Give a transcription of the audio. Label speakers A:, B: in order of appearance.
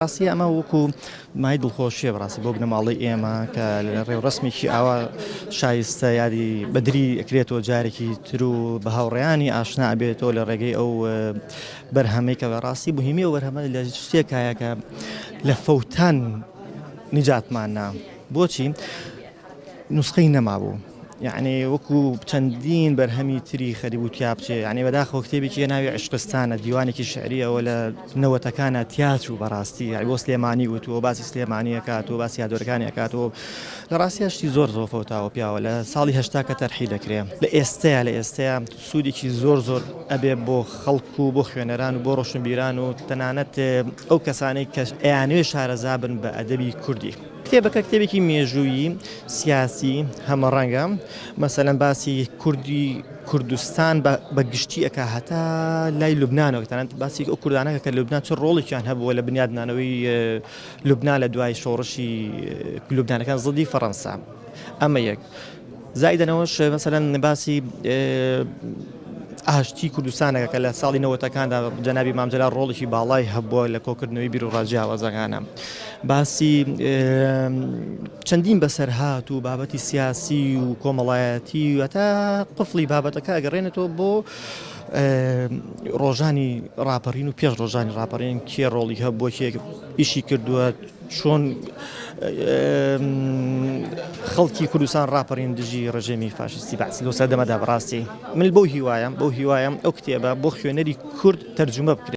A: ڕاستی ئەمە وەکو مای دڵخۆشیە بەڕاستی بۆ بنەماڵەی ئێمە کە لە ڕێوڕەسمێکی ئاوا شایستە یادی بەدری ئەکرێتەوە جارێکی تر و بە هاوڕێیانی ئاشنا ئەبێتەوە لە ڕێگەی ئەو بەرهەمەی کە بەڕاستی مهمی ئەو بەرهەمە لە شتێکایە کە لە فەوتان نیجاتمان نا بۆچی؟ نوسخەی نەمابوو یعنی وەکو چەندین بەرهەمی تری خەریبوو تیا بچێ یعنی بەداخەوە کتێبێکی ناوی عشقستانە دیوانێکی شعریەوە لە نەوەتەکانە تیاچوو بەڕاستی یعنی بۆ سلێمانی وتووە باسی سلێمانی ئەکات و باسی یادۆرەکانی ئەکات و لە ڕاستیا شتی زۆر زۆر فەوتاوە پیاوە لە ساڵی 80 کە تەرحی دەکرێ لە ئێستەیە لە ئێستەیە سوودێکی زۆر زۆر ئەبێ بۆ خەڵک و بۆ خوێنەران و بۆ ڕۆشنبیران و تەنانەت ئەو کەسانەی کە ئەیانەوێ شارەزا بن بە ئەدەبی کوردی. کتێبەکە کتێبێکی مێژوویی، سیاسی، هەمەڕەنگە، مەسەلەن باسی کوردی کوردستان بە گشتی ئەکا هەتا لای لوبنانەوە، تەنانەت باسی ئەو کوردانە کە لوبنان چ ڕۆڵێکیان هەبووە لە بنیادنانەوەی لوبنان لە دوای شۆڕشی لوبنانەکان زدی فەڕەنسا. ئەمە یەک. زایدەنەوەش مەسەلەن باسی ئاشتی کوردستانەکە کە لە ساڵی نەوەتەکاندا جەنابی مام جەلال ڕۆڵێکی باڵای هەبووە لە کۆکردنەوەی بیروڕا جیاوازەکانە باسی چەندین بەسەرهات و بابەتی سیاسی و کۆمەڵایەتی و هەتا قفڵی بابەتەکە ئەگەڕێنێتەوە بۆ ڕۆژانی ڕاپەڕین و پێش ڕۆژانی ڕاپەڕین کێ ڕۆڵی هەبووە کێ ئیشی کردووە چۆن خەڵکی کوردستان ڕاپەڕین دژی ڕژێمی فاشیستی بەعس لەو سەردەمەدا بەڕاستی من بەو هیوایەم بەو هیوایەم ئەو کتێبە بۆ خوێنەری کورد تەرجومە بکرێت.